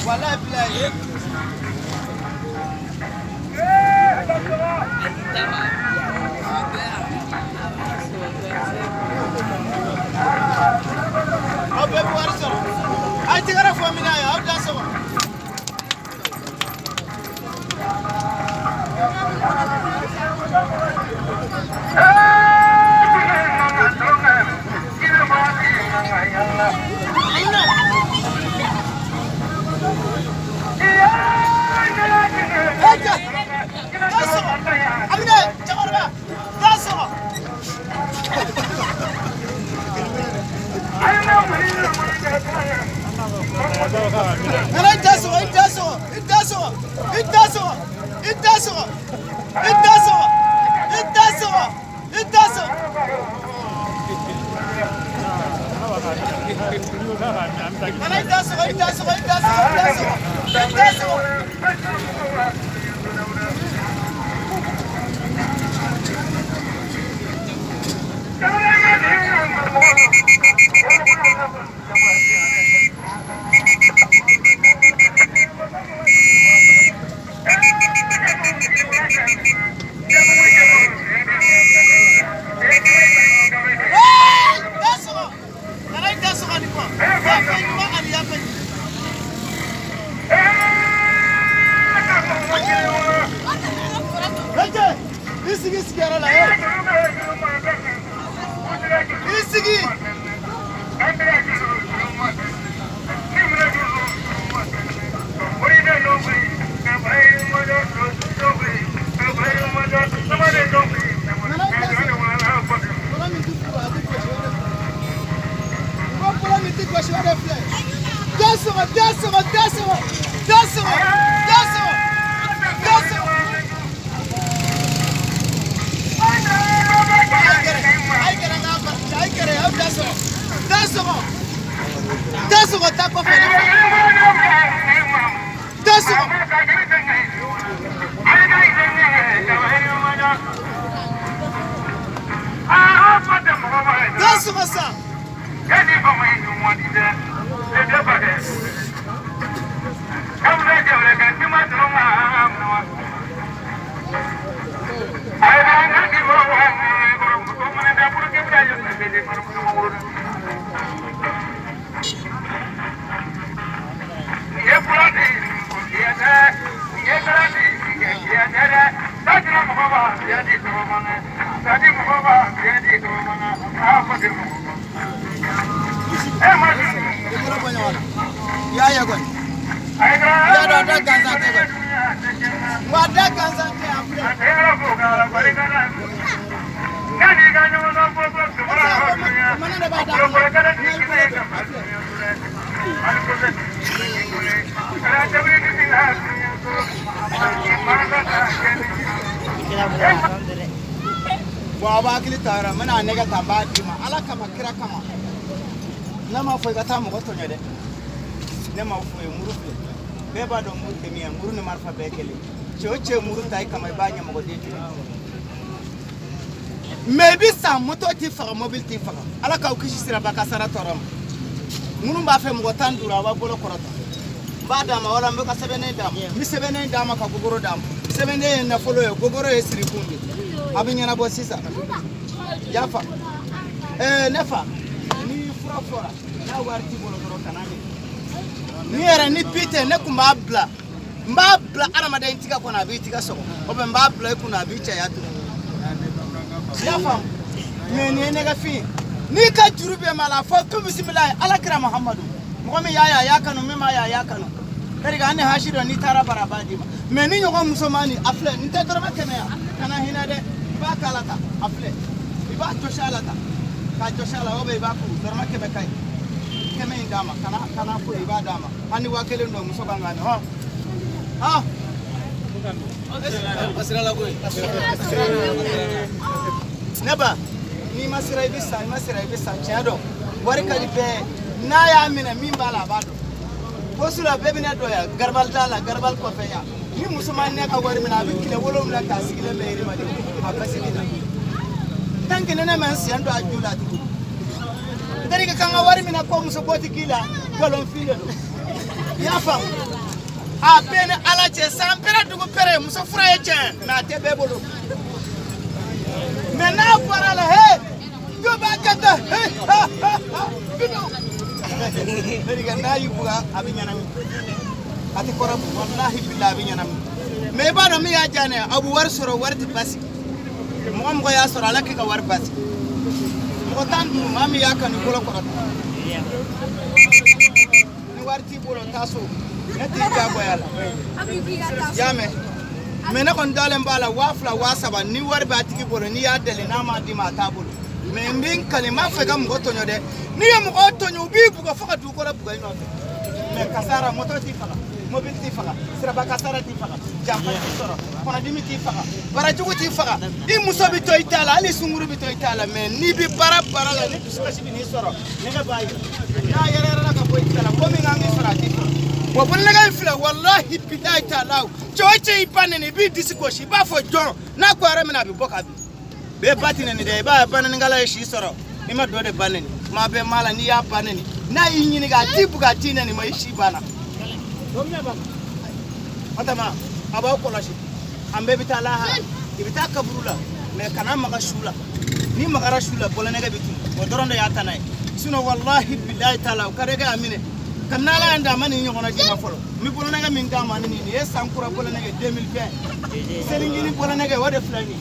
Walayi bilayi. Aw bɛɛ bɛ wari sɔrɔ. A ye tɛgɛrɛ fɔ min na ye, aw da sɔgɔ. Hɛjɛ, da sɔgɔ. Aminɛ, cɛkɔrɔba, da sɔgɔ. Nana i da sɔgɔ, i da sɔgɔ, i da sɔgɔ, i da sɔgɔ, i da sɔgɔ, i da sɔgɔ, i da sɔgɔ, i da sɔgɔ. Nana i da sɔgɔ, i da sɔgɔ, i da sɔgɔ, i da sɔgɔ, i da sɔgɔ. Hey, da sɔgɔ. Nana i da sɔgɔ nin kɔ. Yafa ɲuman ani yafa ɲuman. Hɛjɛ, i sigi sigiyɔrɔ la, hey. I sigi. Nana i da sɔgɔ. Bolo min ti kuru, a ti gosi, o de filɛ. N ko bolo min ti gosi, o de filɛ. Da sɔgɔ, da sɔgɔ, da sɔgɔ, da sɔgɔ, da sɔgɔ, da sɔgɔ. A ye gɛrɛ, a ye gɛrɛ n k'a ba, a ye gɛrɛ, aw da sɔgɔ, da sɔgɔ, da sɔgɔ, taa kɔfɛ ne fa. Da sɔgɔ. Da sɔgɔ sa. I bolo bɔ ɲɔgɔn na. I y'a ye kɔni. I y'a dɔn a da gansan tɛ kɔni. Wa a da gansan tɛ, a filɛ. Mana de b'a da kɔnɔ. N'i y'i bolo don, a filɛ. Bon, aw b'a hakili to a yɔrɔ la, n bɛna a nɛgɛ ta, n b'a d'i ma Ala kama, kira kama. Ne m'a fɔ i ka taa mɔgɔ tɔɲɔ dɛ. Ne m'a fɔ ye, muru filɛ. Bɛɛ b'a dɔn muru tɛ min ye, muru ni marifa bɛɛ kelen. Cɛ o cɛ muru ta i kama, i b'a ɲɛmɔgɔden tigɛ. Mais i bɛ sa, moto t'i faga, mobili t'i faga. Ala k'aw kisi siraba kasara tɔɔrɔ ma. Minnu b'a fɛ mɔgɔ 15, a b'a bolo kɔrɔta. N b'a d'a ma, wala n bɛ ka sɛbɛnnen d'a ma. N bɛ sɛbɛnnen d'a ma ka gogoro d'a ma. Sɛbɛnden ye nafolo ye, gogoro ye sirikun de. A bɛ ɲɛnabɔ sisan. Yafa. Ne fa, ni fura fɔra, n'a wari t'i bolo dɔrɔn kana minɛ. Ni yɛrɛ ni bi tɛ, ne tun b'a bila. N b'a bila adamaden tigɛ kɔnɔ, a b'i tigɛ sɔgɔ. O bɛ n b'a bila i kunna, a b'i cɛya turu. I y'a faamu? Mais nin ye nɛgɛfin ye. N'i ka juru bɛ ma la, fɔ ko bisimilayi, Ala kira Muhamadu. Mɔgɔ min y'a ye, a y'a kanu, min m'a ye, a y'a kanu. C'est-à-dire an ni hasi dɔ, n'i taara bara, a b'a d'i ma. Mais ni ɲɔgɔn musoman nin, a filɛ, nin tɛ dɔrɔmɛ 100 ye. Kana hinɛ dɛ. I b'a k'a la tan, a filɛ. I b'a jɔsi a la tan. K'a jɔsi a la, o bɛ i b'a kuru, dɔrɔmɛ 100 ka ɲi. 100 in d'a ma, kana kana foyi, i b'a d'a ma. Hali ni 1000 don, muso kan k'a minɛ. Hɔn. Hɔn. Ne ba, n'i ma sira i bɛ sa, i ma sira i bɛ sa, tiɲɛ don. Wari ka di bɛɛ ye. N'a y'a minɛ, min b'a la, a b'a dɔn. Poste la, bɛɛ bɛ ne dɔn yan, garabali t'a la, garabali kɔfɛ yan. Ni muso ma ne ka wari minɛ, a bɛ tile 7 k'a sigilen bɛ Yirimajɔ, a basigi na. Tant que ne ma n sen don a ju la, a tɛ wuli. N terikɛ, kan ka wari minɛ ko muso ko tɛ k'i la, nkalonfin de don. I y'a faamu? A bɛɛ ni Ala cɛ, san pɛrɛ dugu pɛrɛ, muso fura ye tiɲɛ, mais a tɛ bɛɛ bolo. Mais n'a bɔra la, he, dɔ b'a kɛ tan, he, ha ha ha, bino. C'est-à-dire n'a y'i buga, a bɛ ɲɛnami, a tɛ kɔrɔ, walahi bilahi, a bɛ ɲɛnami. Mais i b'a dɔn min y'a diya ne ye, a bɛ wari sɔrɔ, wari tɛ basigi. Mɔgɔ mɔgɔ y'a sɔrɔ, Ala k'i ka wari basigi. Mɔgɔ 15, maa min y'a kanu, bolo kɔrɔta. Ni wari t'i bolo, taa so, ne t'i diyagoya la. I y'a mɛn? Mais ne kɔni dalen b'a la, 2000, 3000, ni wari b'a tigi bolo, n'i y'a deli, n'a m'a d'i ma, a t'a bolo. Mais n bɛ n kali, n b'a fɛ ka mɔgɔ tɔɲɔ dɛ. N'i ye mɔgɔ tɔɲɔ, u b'i bugɔ fo ka dugukolo bugɔ i nɔfɛ. Mais kasara, moto t'i faga, mobili t'i faga, siraba kasara t'i faga, janfa t'i sɔrɔ, kɔnɔdimi t'i faga, barajugu t'i faga, i muso bɛ to i ta la, hali sunkuru bɛ to i ta la. Mais n'i bɛ baara baara la, ni dusukasi bɛ n'i sɔrɔ, nɛgɛ b'a yira n'a yɛrɛ yɛrɛ la ka bɔ i ta la, ko min kan k'i sɔrɔ, a t'i sɔrɔ. Wa bolonɛgɛ in filɛ, walahi bilahi taala, cɛ o cɛ, i ba nɛni, i b'i disi gosi, i b'a fɔ jɔn n'a ko yɔrɔ min na, a bɛ bɔ ka bin. Bɛɛ ba ti nɛni dɛ, i b'a ye baninkala ye si sɔrɔ, i ma dɔ de ba nɛni. Kuma bɛɛ maa la, n'i y'a ba nɛni, n'a y'i ɲininka, a t'i bugɔ, a t'i nɛni, ma i si banna. O tama a b'aw kɔlɔsi, an bɛɛ bɛ taa lahara, i bɛ taa kaburu la, mais kana maga su la. N'i magara su la, bɔlɔnɛgɛ bɛ tunu, o dɔrɔn de y'a tana ye. Sinon walahi bilahi taala, o ka di a minɛ kabini Ala y'an da, a ma nin ɲɔgɔnna d'i ma fɔlɔ. N bɛ bɔlɔnɛgɛ min d'a ma, ni nin ye san kura bɔlɔnɛgɛ 2020, selincinin bɔlɔnɛgɛ, o de filɛ nin ye.